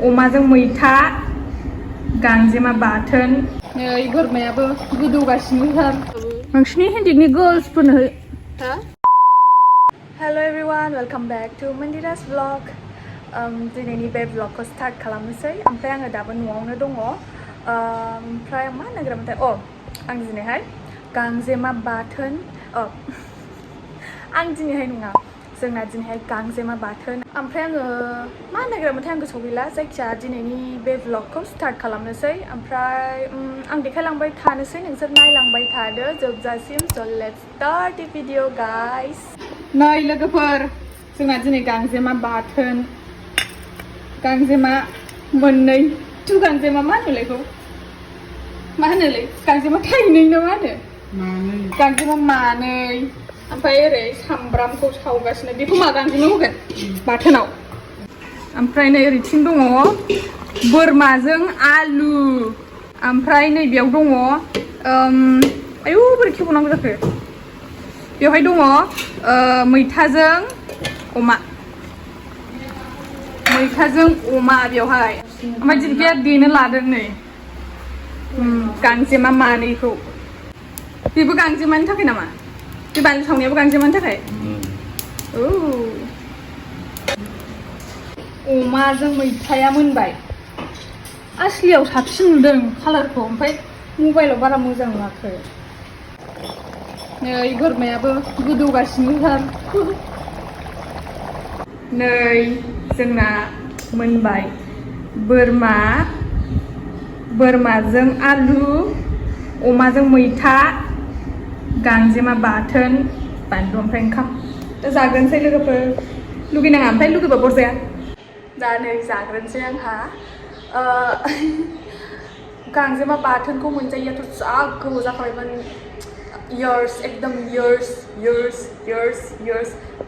अमाजों मैथा गांजेमा बाथोन नै बोरमायाबो गोदौगासिनोथार नोंसिनि हिन्दिनि गर्ल्सफोरनो हो hello everyone welcome back to Mandira's vlog दिनैनि बे vlogखौ स्टार्ट खालामनोसै ओमफ्राय आङो दाबो न'आवनो दङ ओमफ्राय मा होननांगौमोनथाय आं दिनैहाय गांजेमा बाथोन आं दिनैहाय नङा जोंना दिनैहाय गांजेमा बाथोन ओमफ्राय आङो मा होननांगौमोनथाय आं गोसोआव गैला जायखिजाया दिनैनि बे vlogखौ स्टार्ट खालामनोसै ओमफ्राय आं देखायलांबाय थानोसै नोंसोर नायलांबाय थादो जोबजासिम स' लेट्स स्टार्ट द भिडिअ गाइस नै लोगोफोर जोंना दिनै गांजेमा बाथोन गांजेमा मोननै टु गांजेमा मा होनोलायखौ मा होनोलाय गांजेमा थाइनै ना मा होनो गांजेमा मानै ओमफ्राय ओरै सामब्रामखौ सावगासिनो बेखौ मा गांजेमा होगोन बाथोनाव ओमफ्राय नै ओरैथिं दङ बोरमाजों आलु ओमफ्राय नैबेयाव दङ आयु बोरै खेवनांगौ जाखो बेवहाय दङ मैथाजों अमा बेवहाय ओमफ्राय दिनैया देनो लादों नै गांजेमा मानैखौ बेबो गांजेमानि थाखाय नामा बे बानलु सावनायाबो गांजेमानि थाखाय अमाजों मैथाया मोनबाय आसलियाव साबसिन नुदों कालारखौ ओमफ्राय मबाइलाव बारा मोजां नुवाखै नै बोरमायाबो गोदौगासिनोथार नै जोंना मोनबाय बोरमाजों आलु अमाजों मैथा गांजेमा बाथोन बानलु ओमफ्राय ओंखाम दा जाग्रोनोसै लोगोफोर लुगैनाङा ओमफ्राय लुगैबा बरजाया दा नै जाग्रोनोसै आंहा गांजेमा बाथोनखौ मोनजायैयाथ' जा गोबाव जाखाबायमोन एकदम years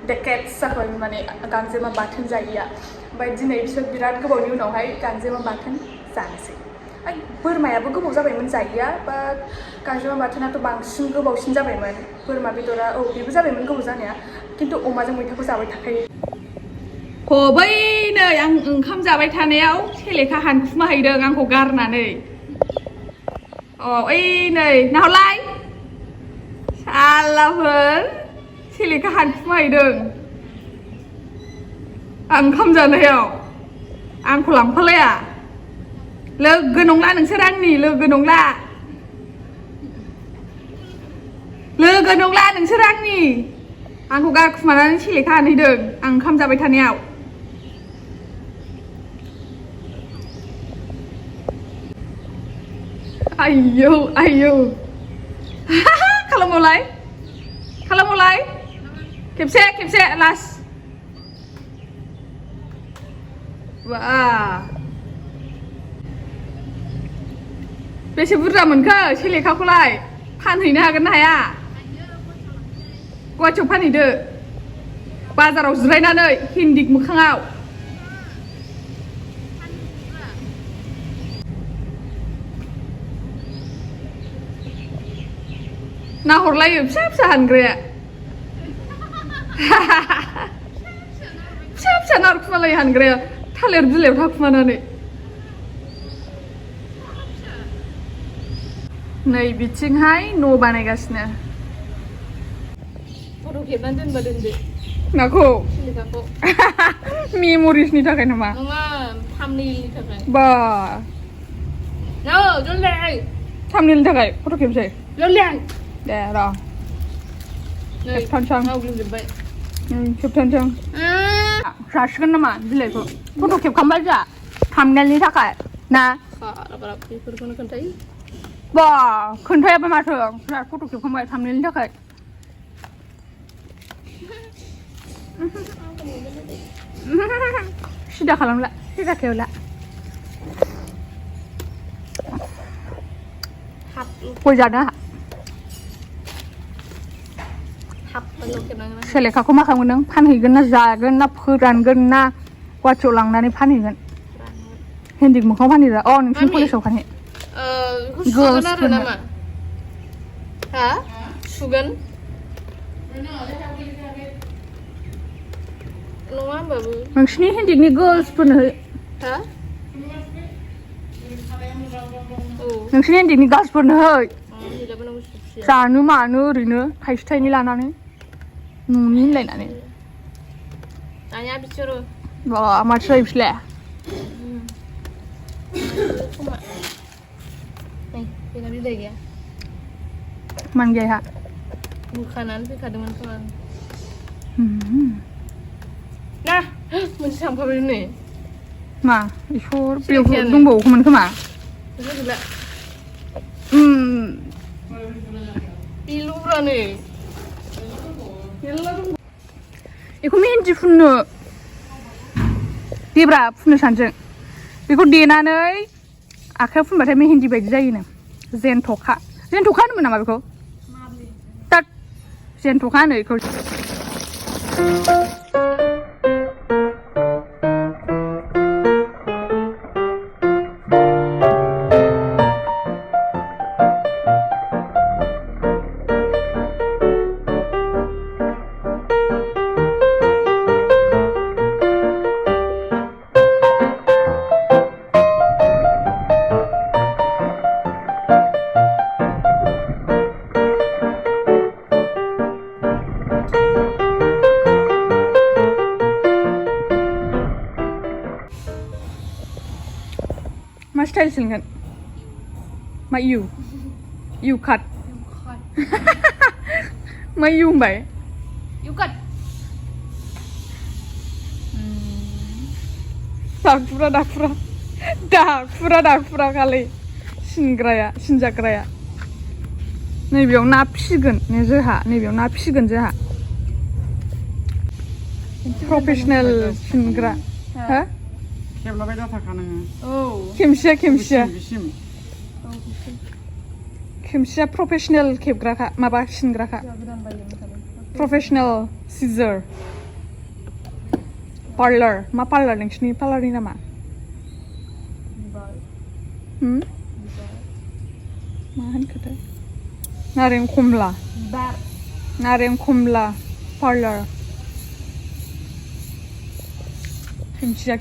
decades जाखाबायमोन माने गांजेमा बाथोन जायैया ओमफ्राय दिनै बिसोर बिराद गोबावनि उनावहाय गांजेमा बाथोन जानोसै बोरमायाबो गोबाव जाबायमोन जायैया बाट गांजेमा बाथोनाथ' बांसिन गोबावसिन जाबायमोन बोरमा बेदरा बेबो जाबायमोन गोबाव जानाया खिन्थु अमाजों मैथाखौ जाबाय थाखायो बै नै आं ओंखाम जाबाय थानायाव सेलेखा हानखुमा हैदों आंखौ गारनानै ओइ नै नाहरलाय सालाफोर सेलेखा हानखुमा हैदों आं ओंखाम जानायाव आंखौ लांफालाया लोगो नंला नोंसोर आंनि लोगो नंला नोंसोर आंनि आंखौ गारखुमानानै सेलेखा हानहैदों आं ओंखाम जाबाय थानायाव आयौ खालामबावलाय खेबसे लास्ट बा बेसे बुरजा मोनखो सेलेखाखौलाय फानहैनो हागोन ना हाया गुवाहाटियाव फानहैदो बाजाराव जिरायनानै हिन्दिक मोखाङाव नाहरलायो फिसा हानग्राया फिसा नारखुमालायो हानग्राया थालिर बिलाइयाव थाखुमानानै नै बिथिंहाय न' बानायगासिनो फट' खेबनानै दोनबा दोनदो नाखौ मेम'रिसनि थाखाय नामा नङा थाम्बनेइलनि थाखाय बा थाम्बनेइलनि थाखाय फट' खेबसै दे र' खेबथानोसै जासिगोन नामा बिलाइखौ फट' खेबखांबाय जा थाम्बनेइलनि थाखाय ना बेफोरखौनो खोन्थायो बा खोन्थायाबा माथो बिराद फट' खेबखांबाय थाम्बनेइलनि थाखाय सिदा खालामला सिदा खेवला गय जानो सेलेखाखौ मा खालामगोन नों फानहैगोन ना जागोन ना फोरानगोन ना गुवाहाटियाव लांनानै फानहैगोन हिन्दिक मोखाङाव फानहैग्रा नोंसिनि कलेजाव फानहै गर्ल्सफोरनो सुगोन नङा होमबाबो नोंसिनि हिन्दिकनि गर्ल्सफोरनो नोंसोरनि उन्दैनि गार्लसफोरनो है जानो मानो ओरैनो थाइसे थाइनै लानानै न'नि होनलायनानै Tanya bicara. Wah, amat saya bislah. Nih, kita beli lagi ya. Man gaya. Bukanan sih kadang kan. Nah, masih sampai ini. Ma, isor, pilih tunggu kuman kemana? Itu juga. Pilu nih. Iku mendि फुननो देब्रा फुननो सानजों बेखौ देनानै आखायाव फुनबाथाय मेहेन्दी बायदि जायोनो जेनथखा होनोमोन नामा बेखौ तात जेनथखा होनो बेखौ मा स्टाइल सिलगोन मा इउ काट मा इउ होनबाय Yuk cut. दाखुरा खालि सिनजाग्राया नैबेयाव ना फिसिगोन जोंहा नैबेयाव ना फिसिगोन जोंहा प्रफेशनेल सिनग्रा हो खेबलाबाय जाथारखा नोङो खेमसिया प्रफेशनेल खेबग्राखा माबा सिनग्राखा प्रफेशनेल सिजार पार्लार मा पार्लार नोंसिनि पार्लारनि नामा मा होनखोथाय नारें खमला पार्लार खेमसिया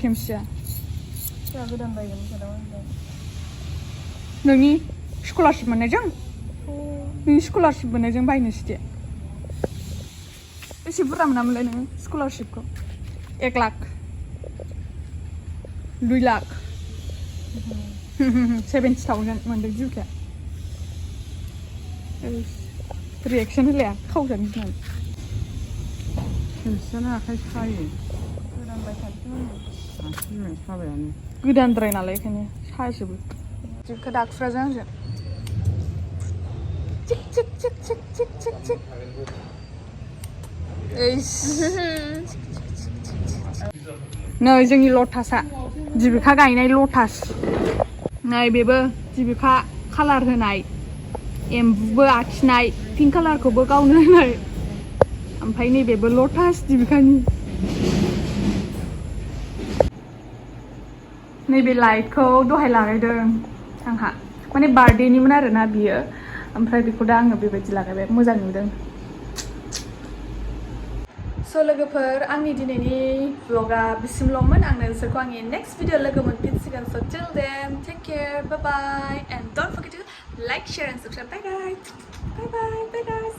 नोंनि स्कलारशिप मोननायजों बायनोसै दे बेसे बुरजा मोनामोनलाय नोङो स्कलारशिपखौ 1 लाख 2 लाख 70,000 मोनदों जिउखाया रिएक्सन होलाया खावजानो गिनानै खेमसियानो आखाइ सायो साबायानो गोदानद्राय नालाय बेखायनो साजोबो जिउखा दाखुराजों आंजों चिक नै जोंनि लटासआ जिबिका गायनाय लटास नै बेबो जिबिका कालार होनाय एम्बुबो आखिनाय पिंक कालारखौबो गावनो होनाय ओमफ्राय नैबेबो लटास जिबिकानि नैबे लाइटखौ दहाय लागायदों आंहा माने बार्थडेनिमोन आरोना बियो ओमफ्राय बेखौ दा आङो बेबायदि लागायबाय मोजां नुदों स' लोगोफोर आंनि दिनैनि व्लगा बिसिमल'मोन आं नोंसोरखौ आंनि नेक्स्ट भिडिअ लोगो मोनफिनसिगोन so' till then take care bye bye and don't forget to like share and subscribe bye guys